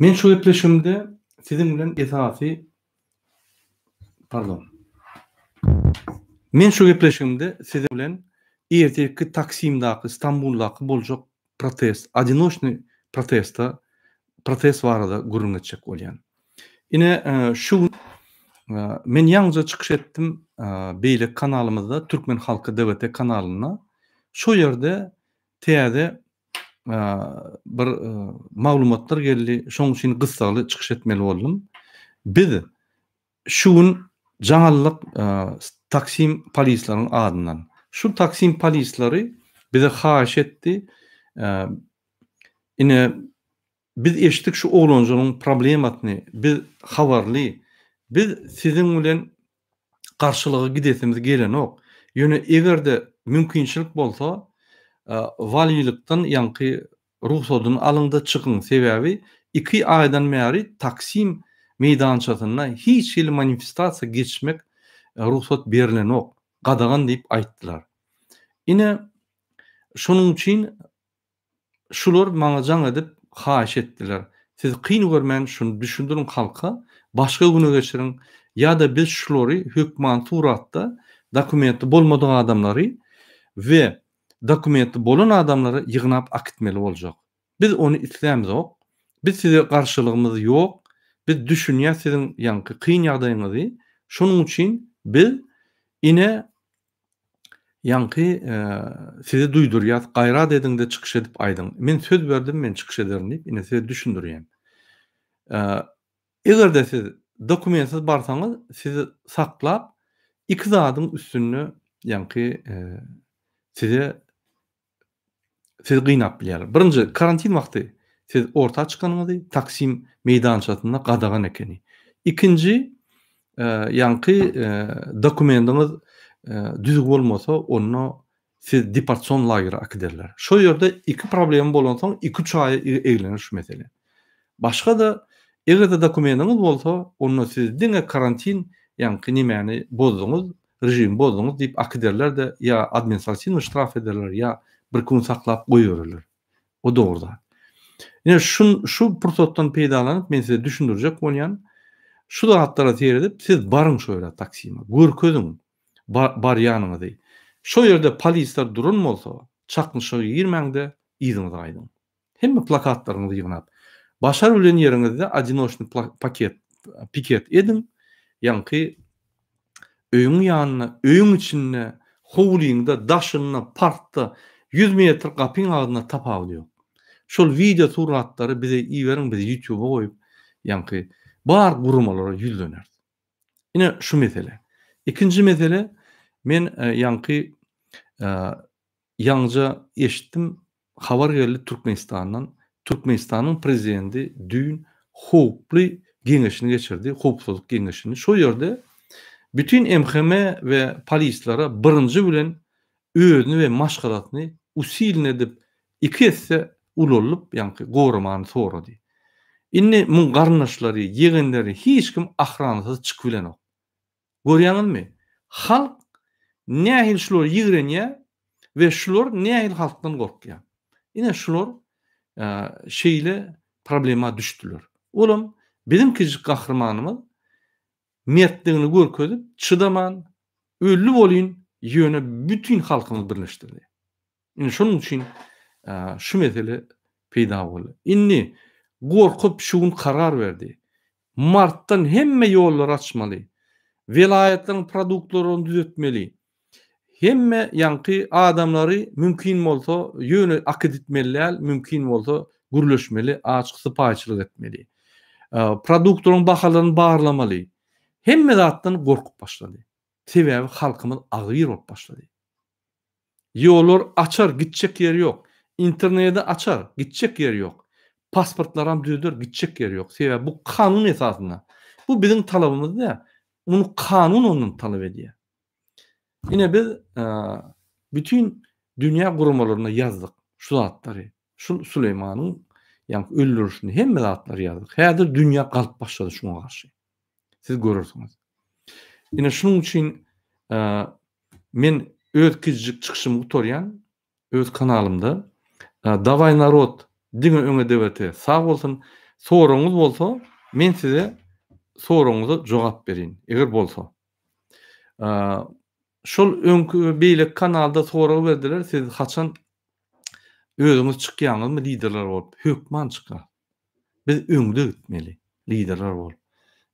Men şu gepleşigimde siziň bilen esasy Pardon. Men şu gepleşigimde siziň bilen ertirki Taksimdaky, Stambuldaky boljak protest, odinoçnyý protesta, protest barada gürrüň etjek bolýan. Ine, şu gün men ýaňyja çykyş etdim beýleki kanalymyzda, Türkmen halky DWT kanalynda. Şo ýerde täze bir maglumatlar geldi, şoň üçin gyssagly çykyş etmeli boldum. Biz şu gün jaň aldyk Taksim polisleriň adyndan. Şu Taksim polisleri bize haýyş etdi, ine biz eşitdik şu oglanjygyň problemasyny, biz habarly, biz siziň bilen garşylyga gidesimiz gelenok. Ýöne eger-de mümkinçilik bolsa, walilikden ýaňky rugsadyny alyň-da çykyň. Sebäbi iki aýdan bäri Taksim meýdançasynda hiç hili manifestasiýa geçmek rugsat berlenok, gadagan diýip aýtdylar. Ine, şonuň üçin Şular maňa jaň edip haýyş etdiler. Siz kyn görmän şuny düşündiriň halka, başga güne geçiriň ýa-da biz şulary hökman suratda dokumenti bolmadyk adamlary we dokumenti bolan adamlary ýygnap akitmeli boljak. Biz ony islämzok. Biz size garşylygymyz ýok. Biz düşünýäs siziň ýaňky kyn ýagdaýyňyzy. Şonuň üçin biz ine Ýaňky sizi duýdurýas, gaýrat ediň-de çykyş edip aýdyň. Men söz berdim, men çykyş ederin diýip, ine size düşündirýän. Eger-de siz dokumentsiz barsaňyz, sizi saklap, iki zadyň üstünde ýaňky size Sizi gynap bilýärler. Birinji, karantin wagty siz orta çykanyňyzy Taksim meýdançasynda gadagan ekeni. Ikinji, ýaňky dokumendiňiz düzüw bolmasa, onda siz deportasion lagere akiderler. Şo ýerde iki problema bolansoň, iki-üç aýa eglenir şu mesele. Başga-da, eger-de dokumendiňiz bolsa, onda siz diňe karantin ýaňky nemäni bozduňyz, režimi bozduňyz diýip akiderler-de ýa administratiwnyý ştraf ederler, ýa birki gün saklap goýbererler. O dogry zat. Ine şun şu pursatdan peýdalanyp men size düşündirjek bolýan, şu zatlara seredip siz baryň şo ýere Taksime, görkeziň barýanyňyzy. Şo ýerde polisler duran bolsa, çaknyşyga girmäň-de yzyňyza gaýdyň. Hemme plakatlaryňyzy ýygnap. Başar bilen ýeriňizde odinoçny paket piket ediň. Ýaňky öýüň ýanynda, öýüň içinde, howlyňda, daşynda, parkda 100 metr gapyň agzynda tapawudy ýok. Şol wideo suratlary bize iberiň biz ýutuba goýup ýaňky bar guramalara ýüzleneris. Ine şu mesele. Ikinji mesele men ýaňky Ýaňyja eşitdim, habar geldi Türkmenistandan, Türkmenistanyň prezidenti düýn howply geňeşini geçirdi, howpsuzlyk geňeşini. Şo ýerde bütin MHM we polislere birinji bilen özüni we maşgalasyny usilin edip iki esse ulaldyp ýaňky goramany sorady. Indi muň garyndaşlary, ýegenleri hiç kim ahranasyz çykyp bilenok. Görýäňizmi? Halk nähili şulary ýigrenýär we şular nähili halkdan gorkýar. Ine şular şeýle problema düşdüler. Olam biziň kiçijik gahrymanymyz mertligini görkezip, çydaman öldi bolyn, ýöne bütin halkymyzy birleşdirdi. Indi şonuň üçin şu mesele peýda boldy. Indi gorkup şu gün karar berdi. Martdan hemme ýollary açmaly. Welaýatlaryň produktlaryny düzetmeli. Hemme ýaňky adamlary mümkin bolsa ýöne akiditmeli däl, mümkin bolsa gürleşmeli, açyk sypaýyçylyk etmeli. Produktlaryň bahalaryny barlamaly. Hemme zatdan gorkup başlady. Sebäbi halkymyz agzybir bolup başlady. Ýollar açar, gitjek ýeri ýok. Internedi açar, gitjek ýeri ýok. Pasportlaram düzeder, gitjek ýeri ýok. Sebäbi bu kanun esasynda. Bu biziň talabymyz däl. Muny kanun ondan talap edýär. Ine biz bütin dünýä guramalaryna ýazdyk şu zatlary. Şu Süleýmanyň ýaňky öldürişini hemme zatlary ýazdyk. Häzir dünýä galyp başlady şuňa garşy. Siz görersiňiz. Ine şunuň üçin Men öz kiçijik çykyşymy gutarýan öz kanalymda. Daway narod diňe öňe DWT sag bolsun. Soragyňyz bolsa, men size soragyňyza jogap berin, eger bolsa. Şol öňki beýleki kanalda sorag berdiler, siz haçan özüňiz çykýaňyzmy liderler bolup? Hökman çykar. Biz öňde gitmeli liderler bolup.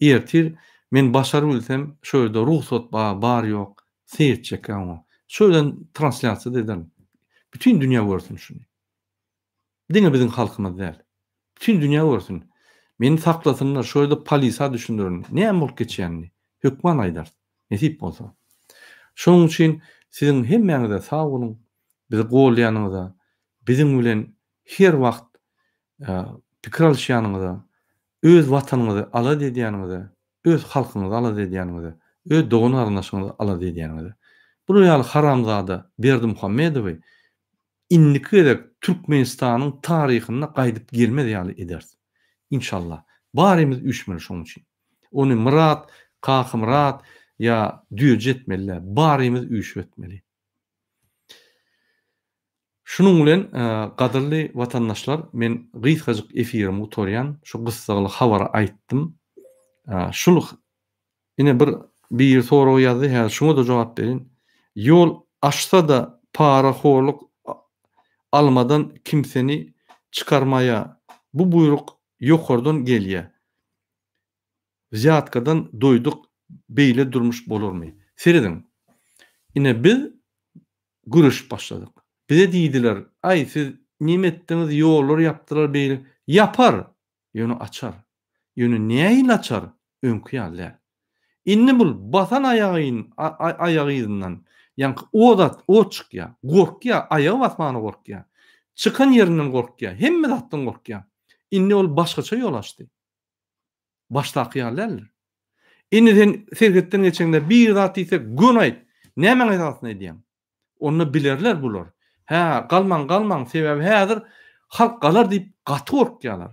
Ertir men başar bilsem şo ýerde rugsat bar, bar ýok, seý etjek oňa. Şo ýerden translýasiýa-da ederin. Bütin dünýä görsün şuny. Diňe biziň halkymyz däl. Bütin dünýä görsün. Meni saklasynlar, şo ýerde polisa düşündirin. Näme bolup geçýänini hökman aýdarys. Nesip bolsa. Şonuň üçin siziň hemmäňize sag boluň. Bizi goldaýanyňyza, biziň bilen her wagt pikir alyşýanyňyza, öz watanyňyzy alada edýäniňize, öz halkyňyzy alada edýäniňize, öz dogan-garyndaşyňyzy alada edýäniňize. Bular ýaly haramzada Berdimuhamedowy indiki gezek Türkmenistanyň taryhynda gaýdyp gelmez ýaly ederis. Inşallah. Barymyz üýşmeli şoň üçin. Ony Myrat, Kakymyrat ýa Düýeji etmeli däl. Barymyz üýşüp etmeli. Şunuň bilen gadyrly watandaşlar men gysgajyk efirimi gutarýan. Şu gyssagly habary aýtdym. Şul Ine bir biri sorag ýazdy häzir şuňa-da jogap berin. Ýol açsa-da para horluk almadan kimseni çykarmaýa bu buýruk ýokardan gelýä. Wzýatkadan doýduk beýle durmuş bolarmy. Serediň. Ine biz göreşip başladyk. Bize diýdiler aý siz neme etdiňiz ýollar ýapdylar beýle ýapar Ýöne açar. Ýöne nähili açar? Öňki ýaly däl. Indi bul basan aýagyn aýak yzyndan ýaňky ot at ot çykýar. Gorkýar, aýagy basmana gorkýar. Çykan ýerinden gorkýar. Hemme zatdan gorkýar. Indi ol başgaça ýol açdy. Başdaky ýaly däldir. Indi sen serhetden geçeňde bir zat diýse göni aýt. Nämäň esasynda edýäň? Onda bilerler bular. Hä, galmaň, galmaň, sebäbi häzir halk galar diýip gaty gorkýarlar.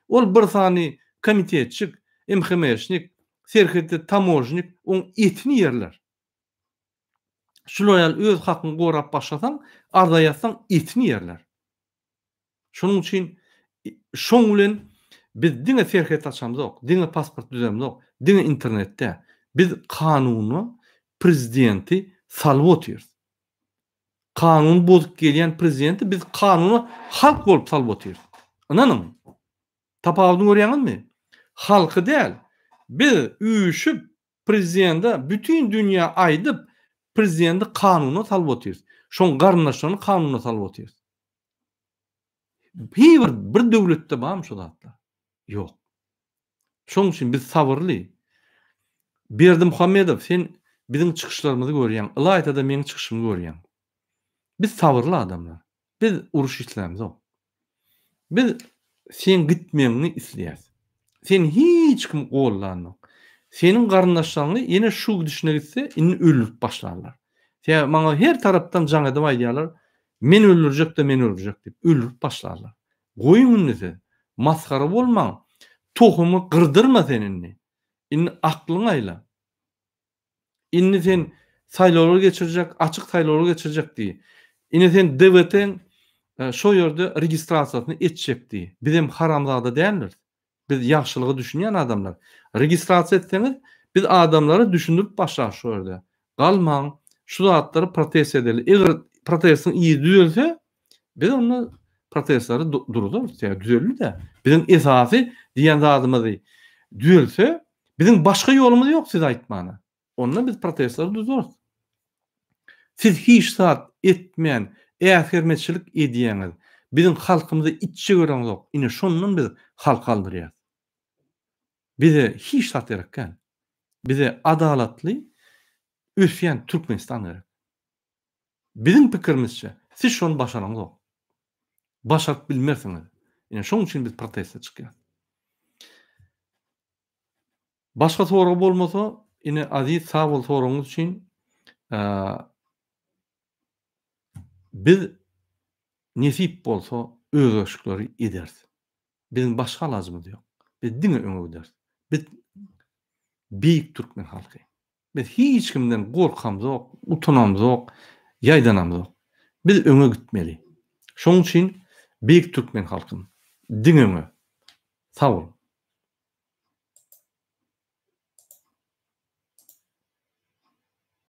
Ol bir sany komitetçik, MHM-şnik, serhetde tamožnik oň etini ýerler. Şular ýaly öz hakyňy gorap başlasaň, arza ýazsaň etini ýerler. Şonuň üçin şoň bilen biz diňe serhet açamzok, diňe pasport düzemzok, diňe internetde. Biz kanuna prezidenti salyp otyrys. Kanuny bozup gelýän prezidenti biz kanuna halk bolup salyp otyrys. Ynanyň. Tapawudyny görýäňizmi? Halky däl. Biz üýşüp prezidente bütin dünýä aýdyp prezidenti kanuna salyp otyrys. Şoň garyndaşlaryny kanuna salyp otyrys. Hiç bir bir döwletde barmy şu zatlar? Ýok. Şonuň üçin biz sabyrly. Berdimuhamedow sen biziň çykyşlarymyzy görýäň, ylaýta-da meň çykyşymy görýäň. Biz sabyrly adamlar. Biz uruş islämzok. Biz seň gitmegiňi isleýäs. Seni hiç kim gollanok. Seniň garyndaşlaryňy ýene şu gidişine gitse indi öldürip başlarlar. Sebäbi maňa her tarapdan jaň edip aýdýarlar, men öldürjek-de men öldürjek diýip öldürip başlarlar. Goýuň indi siz. Masgara bolmaň. Tohumy gyrdyrma sen indi. Indi aklyňy aýla. Indi sen saýlawlar geçirjek, açyk saýlawlar geçirjek diý. Ine sen DWT-iň şo ýerde registrasiýasyny etjek diý. Bizem haramzada däldiris. Biz ýagşylyga düşünýän adamlar. Registrasiýa etseňiz, biz adamlara düşündirip başlarys şo ýerde. Galmaň, şu zatlary protest edeli. Eger protestiň yzy düzelse, biz onda protestleri duruzarys. Ýa düzeldi-de. Biziň esasy diýen zadymyzy düzelse, biziň başga ýolumyz ýok size aýtmana. Onda biz protestleri duzarys. Siz hiç zat etmän, äsgermezçilik edýäňiz. Biziň halkymyzy içje göreňzok. Ine şondan biz halky aldyrýas. Bize hiç zat gerek däl. Bize adalatly ösýän Türkmenistan gerek. Biziň pikirimizçe, siz şony başaraňzok. Başaryp bilmersiňiz. Ine şoň üçin biz proteste çykýas. Başga sorag bolmasa ine Aziz sag bol soragyňyz üçin biz nesip bolsa özgerişikleri ederis. Biziň başga alajymyz ýok. Biz diňe öňe gideris. Biz beýik türkmen halky. Biz hiç kimden gorkamzok, utanamzok, ýaýdanamzok. Biz öňe gitmeli. Şonuň üçin beýik türkmen halkym diňe öňe. Sag boluň.